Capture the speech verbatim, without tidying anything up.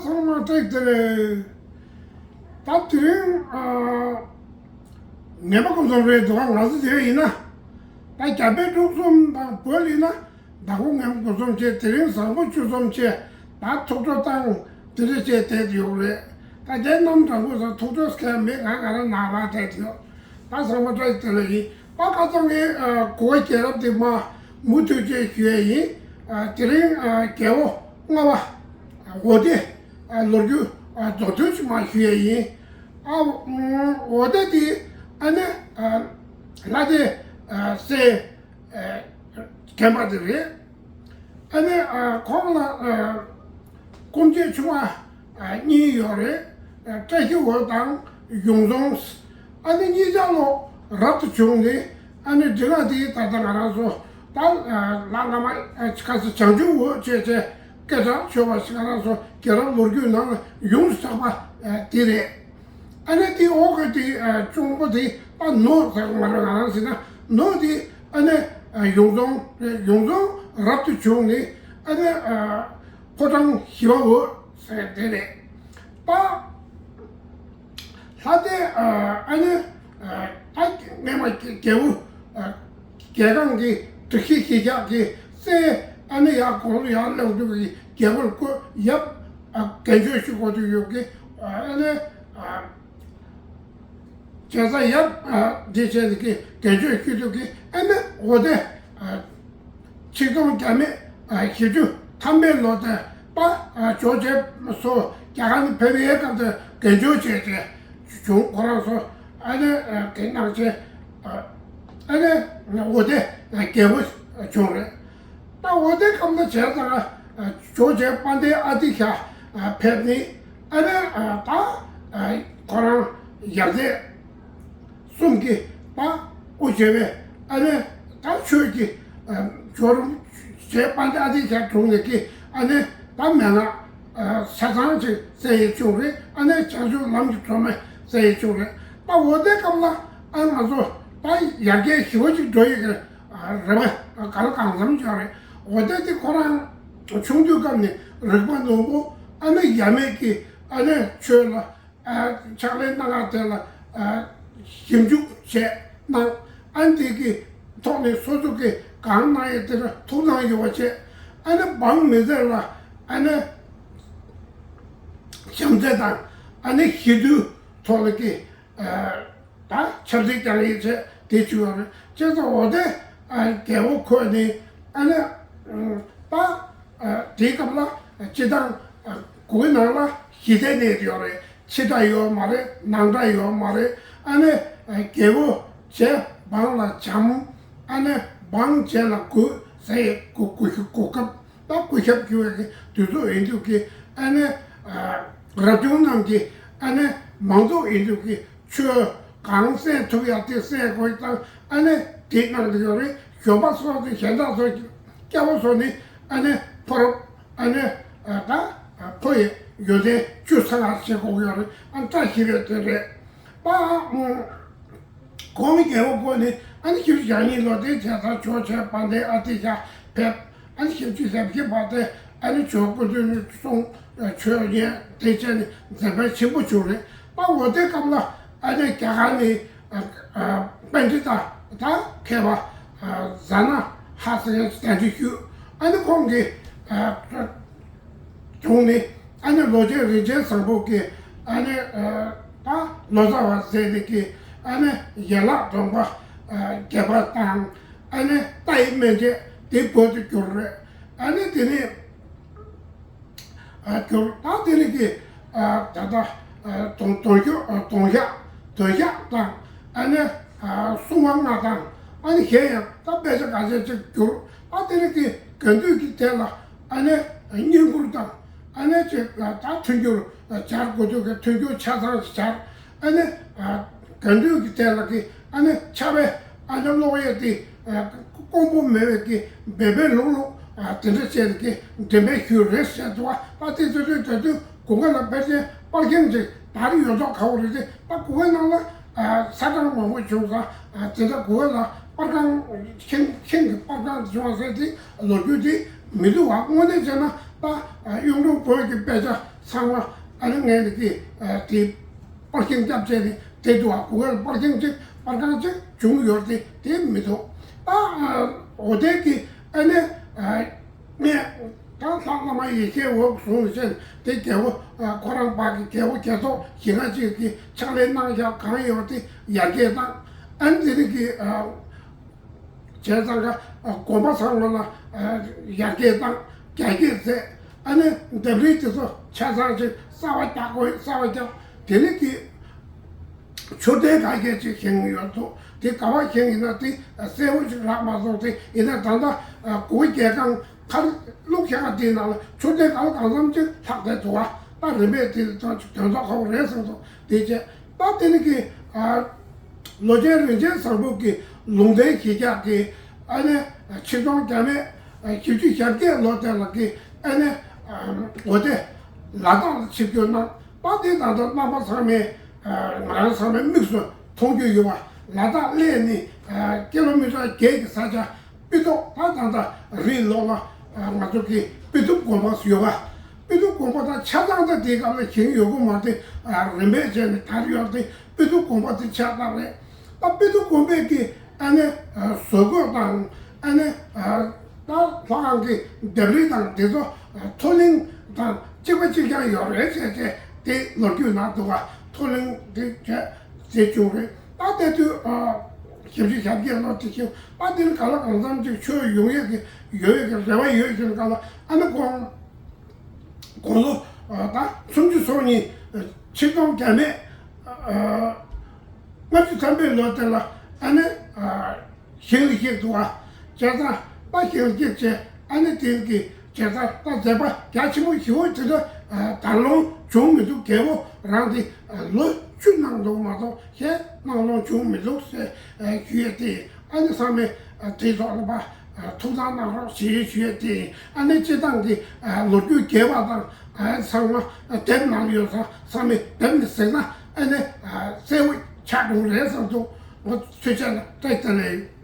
ཚང་མ་བཀྲ་ཤིས་བདེ་ལེགས། ད་དེ་རིང་ཨ་ངན་པ་སྐུ་གསུམ་རེད་འདུག་ང་ཚོ་དེ་ཡིན་ན་ད་རྒྱ་བལ་འབྲུག་གསུམ་དང་བོད་ཡིན་ན་བདག་པོ་ངན་པ་སྐུ་གསུམ་བྱས། དེ་རིང་བཟང་པོ་སྤྱོད་གསུམ་བྱས། ད་ཐུགས་སྤྲོ་བཏང་དེ་འདྲ་བྱས་བསྡད་ཡོད་རེད། ད་རྒྱ་གནམ་དྲང་པོ་ས་ཐུགས་སྤྲོ་སྐད་མེད། ང་ང་རང་ནང་ལ་བསྡད་ཡོད། ད་ཚང་མ་བཀྲ་ཤིས་བདེ་ལེགས་ཡིན། ད་ཁ་སང་ངས་ཨ་གོ་བ་རྒྱལ་རབས་དེ་མ་མུ་མཐུད་བཅས་ཞུ་ཡས་ཡིན། ཨ་དེ་རིང་ཨ་རྒྱལ་པོ་ལྔ་པ་ཨ་འོ་དེ་ཨ་ལོ་རྒྱུས་ཨ་མདོར་བསྡུས་ཤིག་མ་ཞུ་ཡས་ཡིན། ཨ་འོ་དེ་དེ་ཨ་ནི་ཨ་ལྷ་སྡེ་ཨ་སྲས་ཨ་རྒན་པ་དེ་རེད། ཨ་ནི་ཨ་ཁོང་ལ་ཨ་སྐུ་མཆེད་ཆུང་བ་ཨ་གཉིས་ཡོད་རེད། ཨ་བཀྲ་ཤིས་འོད་དང་གཞུང་བཟང་། ཨ་ནི་གཉིས་ཆ་ལོ་རབ་ཏུ་བྱུང་ནས་ཨ་ནི་འབྲི་ང་དེ་ད་ལྟ་ང་རང་ཚོ་ད་ཨ་ལྷ་སྔ་མ་ཨ་ཁ་སང་བྱང་ཆུབ་འོད་བྱས་བྱས་སྐད་གྲགས་ཆོད་པ་ཞིག་ང་རང་ཚོ་རྒྱལ་རབས་ལོ་རྒྱུས་ནང་ལ་ཡོངས་སུ་གྲགས་པ་ཨ་དེ་རེད། ཨ་ནི་དེ་འོག་གི་དེ་ཨ་གཅུང་པོ་དེ་ད་ནོར་ཟེར་བ་ང་རང་ང་རང་ཟེར་ན་ནོར་དེ་ཨ་ནི་ཨ་གཞུང་བཟང་རེད། གཞུང་བཟང་རབ་ཏུ་བྱུང་ནས་ཨ་ནི་ཨ་ཕོ་བྲང་ཞི་བ་འོད་ཟེར་དེ་རེད། ད་ལྷ་སྡེ་ཨ་ཨ་ནི་ཨ་ད་སྔས་མ་རྒྱལ་པོ་ཨ་རྒྱལ་ཁང་གི་སྒྲིག་གཞི་གཞི་བཞག་གི་སྲས་ཨ་ནི་ཡར་གོང་ལ་ཡར་སླེབས་འདུག་གི་རྒྱལ་པོར་བསྐོས། ཡབ་ཨ་རྒན་ཆོས་ཞུ་དགོས་འདུག་ཡོད་གི། ཨ་ནི་ཨ་བྱས་ཙང་ཡབ་ཨ་འདི་བྱས་ནས་གི་རྒན་ཆོས་ཞུ་འདུག་གི། ཨ་ནི་འོ་དེ་ཨ་ཆིག་སྟོང་བརྒྱ་མེད་ཨ་བཞི་བཅུ་ཐམ་པའི་ལོ་དེ་པ་ཨ་ཇོ་རྗེ་སོགས་རྒྱ་གར་ནས་ཕེབས་པའི་སྐབས་དེ་རྒན་ཆོས་བྱས་ཏེ་བྱུང་། ཁོ་རང་ཚོ་ཨ་ནི་ཨ་དེ་གནང་བྱས་ཨ་ཨ་ནི་འོ་དེ་ཨ་རྒྱལ་པོ་བྱུང་རེད། ད་འོ་དེ་སྐབས་ལ་བྱས་ཙང་ཨ་ཇོ་རྗེ་དཔལ་ལྡན་ཨ་ཏི་ཤ་ཨ་ཕེབས་ནས་ཨ་ནི་ཨ་ད་ཨ་ཁོ་རང་ཡབ་སྲས་གསུམ་གྱི་ད་དབུ་བྱས་པའི་ཨ་ནི་ད་ཆོས་ཀྱི་ཨ་སྦྱོར་རུང་བྱས། དཔལ་ལྡན་ཨ་ཏི་ཤ་གྲོངས་ནས་ཀྱི་ཨ་ནི་ད་མན་ངག་ཨ་ཆ་ཚང་ཅིག་གསན་ཡས་བྱུང་རེད། ཨ་ནི་བྱང་ཆུབ་ལམ་གྱི་སྒྲོན་མེ་གསན་ཡས་བྱུང་རེད། ད་འོ་དེ་སྐབས་ལ་ཨ་ང་ཚོ་ད་ཡར་རྒྱས་ཞི་བ་ཅིག་འགྲོ་ཡི་གི་རེད་པ། ག་ལ་གང་འཚམ་ཅིག་རེད། འོ་དེ་དེ་ཁོ་རང་ཆུང་དུས་སྐབས་ནས་རིག་པ་རྣོན་པོ། ཨ་ནི་ཡ་མེད་ཀྱི་ཨ་ནི་ཆོས་ལ་ཨ་ཕྱག་ལས་གནང་བ་དེ་ལ་ཨ་ཞིབ་འཇུག་བྱས་གནང་། ཨ་ནི་དེ་གི་ཐོག་ནས་སོ་སོ་གི་གང་གནང་ཡས་དེ་ལ་ཐུགས་སྣང་ཡོད་པ་བྱས། ཨ་ནི་འབངས་མི་སེར་ལ་ཨ་ནི་བྱམས་བརྩེ་དང་ཨ་ནི་ཞི་དུལ་ཐོག་ལ་གི་ཨ་ད་ཆབ་སྲིད་ཀྱང་ཡིན་ཚེ་དེ་བྱུང་བ་རེད། བྱས་ཙང་འོ་དེ་ཨ་རྒྱལ་པོ་ཁོས་ནི་ཨ་ནི་ཨ་ད་ཨ་དེའི་སྐབས་ལ་སྤྱི་བཏང་ཨ་གུ་གེ་ནང་ལ་ཞི་བདེ་གནས་ཡོད་རེད། ཕྱི་དགྲ་ཡོད་མ་རེད། ནང་དགྲ་ཡོད་མ་རེད། ཨ་ནི་ཨ་རྒྱལ་པོ་བྱས་འབངས་ལ་བྱམས། ཨ་ནི་འབངས་བྱས་ལ་གུས་ཟེར་ཡས་གུ་གུ་གུ་སྐབས། ད་སྐུ་ཞབས་ཞུ་བའི་གི་དུས་ཚོད་ཡིན་དུས་ཀྱི་ཨ་ནི་ཨ་རབ་བྱུང་རྣམས་ཀྱི་ཨ་ནི་མང་ཚོགས་ཡིན་དུས་ཀྱི་ཆོས་གང་གསན་ཐུབ་ཡ་དེ་གསན་དགོས་དང་། ཨ་ནི་དེ་གནང་གི་ཡོད་རེད། གཞོན་པ་སོགས་དེ་གཞན་དག་སོགས་ཀྱི་སྐྱ་བོ་སོགས་ནི་ཨ་ནི་ཕོ་རབ་ཨ་ནི་ཨ་ད་ཕོ་ཡི་ཡོན་ཏན་བཅུ་ཚང་བ་བྱེད་དགོས་ཀྱི་ཡོད་རེད། ཨ་ནི་བཀྲ་ཤིས་པའི་དོན་རེད་པ། ཨ་ཁོང་རྒྱལ་པོ་བསྐོས་ནས་ཨ་ནི་བཞི་བཅུ་ཞེ་གཉིས་ལོ་དེ་བྱས་ཙང་ཇོ་བོ་རྗེ་དཔལ་ལྡན་ཨ་ཏི་ཤ་ཕེབས། ཨ་ནི་བཞི་བཅུ་ཞེ་བཞི་བར་དེ་ཨ་ནི་ཇོ་བོ་སྐུ་མདུན་ནས་གསུང་ཆོས་ཉན་དེ་བྱས་ནས་མཛད་པ་ཆེན་པོ་བྱུང་རེད་པ། འོ་དེ་སྐབས་ལ་ཨ་ནི་རྒྱ་གར་ནས་ཨ་ཨ་པཎྜི་ཏ་ད་མཁས་པ་ཨ་ཛ་ན་ཧ་ཟེར་མཁན་གདན་འདྲེན་ཞུས། ཨ་ནི་ཁོང་གིས་ཨ་བྱུང་ནས་ཨ་ནི་ལོ་ཆེན་རིན་ཆེན་བཟང་པོ་གིས་ཨ་ནི་ཨ་ད་ལོ་ཙཱ་བ་ཟེར་ནས་ཀྱི་ཨ་ནི་ཡན་ལག་སྡོམ་པ་ཨ་རྒྱས་པ་དང་། ཨ་ནི་རྟ་ཡི་སྨན་དཔྱད་དེ་བོད་དུ་བསྒྱུར་རེད། ཨ་ནི་དེ་ནས་ཨ་བསྒྱུར། ད་དེ་ནས་ཀྱི་ཨ་ད་ལྟ་ཨ་དོན་དོན་ཤོག་ཨ་དོན་ཤག་དོན་ཤག་དང་། ཨ་ནི་ཨ་སྲུང་བ་ལྔ་དང་། ཨ་ནི་གཞན་ཡང་ད་དཔེ་ཆ་ག་ཚད་ཅིག་བསྒྱུར། ད་དེ་ནས་ཀྱི་དགེ་འདུན་གྱི་སྡེ་ལ་ཨ་ནི་བསྙེན་བཀུར་དང་། ཨ་ནི་ཅིག་ད་མཐུན་འགྱུར་སྦྱར་དགོས་དུས་ཀྱི་མཐུན་འགྱུར་ཆ་ཚང་ཞིག་སྦྱར། ཨ་ནི་ཨ་དགེ་འདུན་གྱི་སྡེ་ལ་གི་ཨ་ནི་ཕྱག་དཔེ་ཨ་ནི་ཀློག་ཡས་དེ་ཨ་དཀོན་པོ་མེད་པའི་གི་འབད་པས་ལུག་ལུག་ཨ་དེ་འདྲ་བྱས་ཀྱི་འགྲེམས་སྤེལ་ཞུས་རེད་ཟེར་འདུག་བ། ད་དེ་ཚོ་དུས་ད་དུས་གུ་གེ་ལ་ཕལ་ཆེར་པར་ཤིང་ཅིག་དར་ཡོད་མདོག་ཁ་པོ་རེད་དེ། ད་གུ་གེ་ནང་ལ་ཨ་ས་གྲངས་མང་པོ་བྱུང་ཙང་། ཨ་དེ་འདྲ་གུ་གེ་ལ་པར་ཁང་ཤིང་ཤིང་གི་པར་ཁང་བྱུང་བ་ཟེར་དེ་ལོ་རྒྱུས་དེ་མི་འདུག་བ། དངོས་གནས་བྱས་ན་ད་ཨ་གཡུང་དྲུང་བོན་གྱི་དཔེ་ཆ་ ཚང་མ་ཨ་ནི་ངས་ནི་གི་དེ་པར་ཤིང་བརྒྱབ་བྱས་ནི་དེ་འདུག་ཨ། གུ་གེར་པར་ཤིང་གཅིག་པར་ཁང་གཅིག་བྱུང་ཡོད་དེ་དེ་མི་འདུག་ད་འོ་དེ་གི་ཨ་ནི་ངས་ད་ལྷག་བླ་མ་ཡེ་ཤེས་འོག་བཟུང་བྱས་དེ་རྒྱལ་པོ་ཁོ་རང་པ་གི་རྒྱལ་པོ་རྒྱལ་ཚོགས་ཞིང་ཁ་གཅིག་གི་ཕྱག་ལས་གནང་ཡག་གང་ཡོད་དེ་ཡར་རྒྱས་བཏང་། ཨ་ནི་དེ་ནི་གི་བྱས་ཙང་ཀ་དགོན་པ་ཚང་མ་ལ་ཡར་རྒྱས་བཏང་རྒྱ་སྐྱེད་མཛད། ཨ་ནི་འདབས་རིལ་དེ་ཚོ་ཆ་ཚང་ཅིག་གསར་པ་རྒྱག་དགོས། གསར་པ་རྒྱག་དེ་ནི་གི་མཆོད་རྟེན་ག་གེ་ཅིག་བཞེངས་ཡོད་འདུག་དེ་ག་བ་བཞེངས་ཡིན་ན་དེ་གསལ་པོ་ཅིག་རག་མ་སོང་། དེ་ཡིན་ན་ད་ལྟ་གུ་གེ་རྒྱལ་ཁང་མཁར་ལུག་ཁྱེད་ཀ་དེའི་ནང་ལ་མཆོད་རྟེན་གང་གང་འཚམ་ཅིག་ལྷག་བསྡད་འདུག་བ། ད་རིམ་པས་དེ་ཚོ་ཅིག་དོན་དག་ཁག་པོ་རེད་བསམ་འདུག་དེ་བྱས་ད་དེ་ནི་གི་ལོ་ཆེན་རིན་ཆེན་བཟང་པོ་གི་ལུང་བསྟན་གཞི་བཞག་གི་ཨ་ནི་ཆིག་སྟོང་བརྒྱ་མེད་བཞི་བཅུ་ཞེ་བརྒྱད་ལོ་དེ་ལ་གི་ཨ་ནི་འོ་དེ་ལ་དྭགས་ལ་ཆིབས་བསྒྱུར་གནང་། ད་དེ་ད་ལྟ་རྣམ་པ་ཚང་མས་ང་རང་ཚང་མའི་མིག་སུ་མཐོང་རྒྱུ་ཡོད་པ། ལ་དྭགས་གླེ་ནི་ཀི་ལོ་མི་ཊར་བརྒྱད་ཀྱི་ས་ཆ་སྤི་ཏོག་ད་ད་ད་རི་ལོག་ལ་ང་ཚོ་གི་སྤི་ཏོག་དགོན་པ་ཡོད་པ། སྤི་ཏོག་དགོན་པ་ད་ཆ་ཚང་ད་དེའི་སྐབས་ལ་བཞེངས་ཡོད་གི་མ་རེད། རིམ་པས་བྱས་ནས་དར་ཡོད་དེ་སྤི་ཏོག་དགོན་པ་དེ་ཆགས་སྟངས་རེད། ད་སྤི་ཏོག་དགོན་པའི་གི་ཨ་ནི་བཟོ་བཀོད་དང་ཨ་ནི་ད་ལྷ་ཁང་གི་ལྡེབས་རིས་དང་དེ་ཚོ་མཐོ་གླིང་དང་གཅིག་པ་གཅིག་རྐྱང་ཡོད་རེད་ཟེར་བྱས་དེ་ལོ་རྒྱུས་ནང་འདུག་ག་མཐོ་གླིང་དེ་བྱས་ཟེར་བྱུང་རེད། ད་དེ་དུས་ཞེ་བཞི་ཞེ་བརྒྱད་ལོ་དེ་བཞིན་ད་དེ་ནི་ག་ལ་གང་འཚམ་ཅིག་ཆོས་ཡོང་ཡས་ཀྱི་ཡོད་ཡས་ཀྱི་རེ་བ་ཡོད་བཞིན་ག་ལ་ཨ་ནི་ཁོང་དགུང་ལོ་ད་སུམ་ཅུ་སོ་གཉིས་ཆིག་སྟོང་བརྒྱ་མེད་ལྔ་བཅུ་ཐམ་པའི་ལོ་དེ་ལ་ཨ་ནི་ཞིང་ལ་གཤེགས་འདུག་བ། བྱས་ཙང་ད་ཞིང་ལ་གཤེགས་བྱས་ཨ་ནི་དེ་གི་བྱས་ཙང་ད་མཛད་པ་རྒྱ་ཆེན་པོ་ཞེ་པོ་དེ་འདྲ་ད་ལོང་བྱུང་མི་འདུག་རྒྱལ་པོ་རང་དེ་ལོ་བཅུ་གནང་འདུག་མ་གཏོགས་གཞན་གནང་ལོང་བྱུང་མི་འདུག་ཟེར་ཞུ་ཡས་དེ་ཨ་ནི་ཚང་མས་དེའི་ཐོག་ལ་ཐུགས་སྣང་གནང་རོགས་ཞེས་ཞུ་ཡས་དེ་ཨ་ནི་སྤྱི་བཏང་གི་ལོ་རྒྱུས་རྒྱས་པ་དང་ཚང་མ་དེབ་ནང་ཡོད་ས་ཚང་མས་དེབ་ནས་གཟིགས་ན་ཨ་ནི་གསལ་པོ་ཆགས་འགྲོ་རེད་བསམ་འདུག་ངོ་ཚོད་ཆ་ལ་བཀྲ་ཤིས་བདེ་ལེགས།